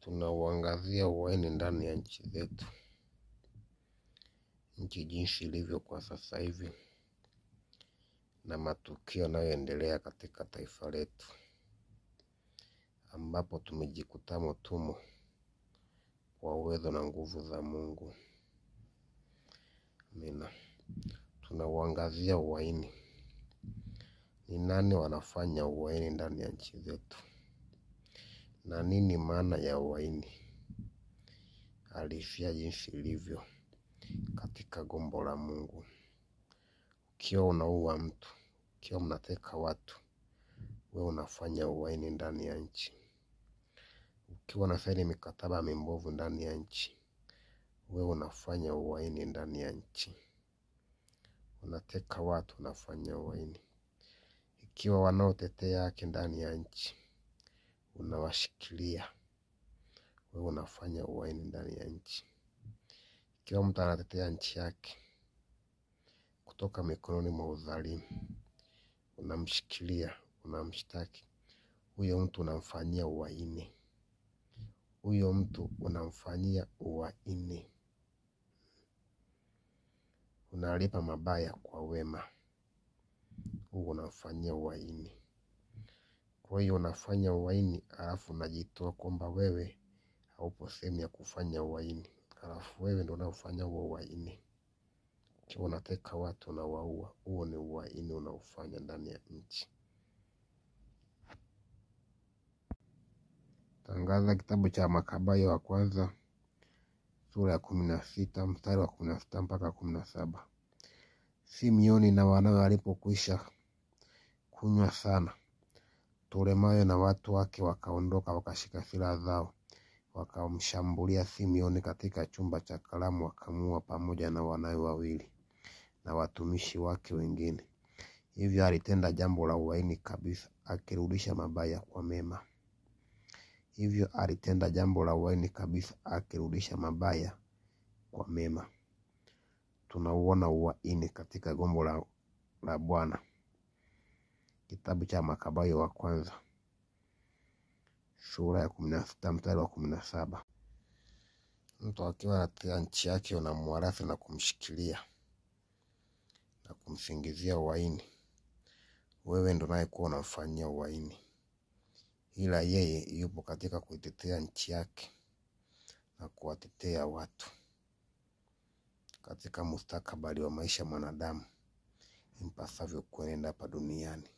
Tunauangazia uhaini ndani ya nchi zetu, nchi jinsi ilivyo kwa sasa hivi na matukio yanayoendelea katika taifa letu, ambapo tumejikutamo tumo kwa uwezo na nguvu za Mungu. Amina. Tunauangazia uhaini. Ni nani wanafanya uhaini ndani ya nchi zetu, na nini maana ya uhaini halisia jinsi ilivyo katika gombo la Mungu? Ukiwa unaua mtu, ukiwa mnateka watu, we unafanya uhaini ndani ya nchi. Ukiwa unasaini mikataba mimbovu ndani ya nchi, we unafanya uhaini ndani ya nchi. Unateka watu, unafanya uhaini. Ikiwa wanaotetea haki ndani ya nchi unawashikilia, wewe unafanya uhaini ndani ya nchi. Ikiwa mtu anatetea nchi yake kutoka mikononi mwa udhalimu, unamshikilia, unamshtaki, huyo mtu unamfanyia uhaini. Huyo mtu unamfanyia uhaini. Unalipa mabaya kwa wema, huo unamfanyia uhaini. Kwa hiyo unafanya uhaini alafu unajitoa kwamba wewe haupo sehemu ya kufanya uhaini, alafu wewe ndio unaofanya huo uhaini. Ukiwa unateka watu unawaua, huo ni uhaini unaofanya ndani ya nchi. Tangaza kitabu cha Makabayo wa kwanza sura ya 16 mstari wa 16 mpaka 17. Simeoni na wanawe walipokwisha kunywa sana, Ptolemayo na watu wake wakaondoka, wakashika silaha zao, wakamshambulia Simeoni katika chumba cha karamu, wakamuua pamoja na wanawe wawili na watumishi wake wengine. Hivyo alitenda jambo la uhaini kabisa, akirudisha mabaya kwa mema. Hivyo alitenda jambo la uhaini kabisa, akirudisha mabaya kwa mema. Tunauona uhaini katika gombo la Bwana. Kitabu cha Makabayo wa kwanza sura ya 16 mstari wa 17. Mtu akiwa anatetea nchi yake unamwarathi na kumshikilia na kumsingizia uhaini, wewe ndo unayekuwa unamfanyia uhaini, ila yeye yupo katika kuitetea nchi yake na kuwatetea watu katika mustakabali wa maisha mwanadamu impasavyo kuenenda hapa duniani.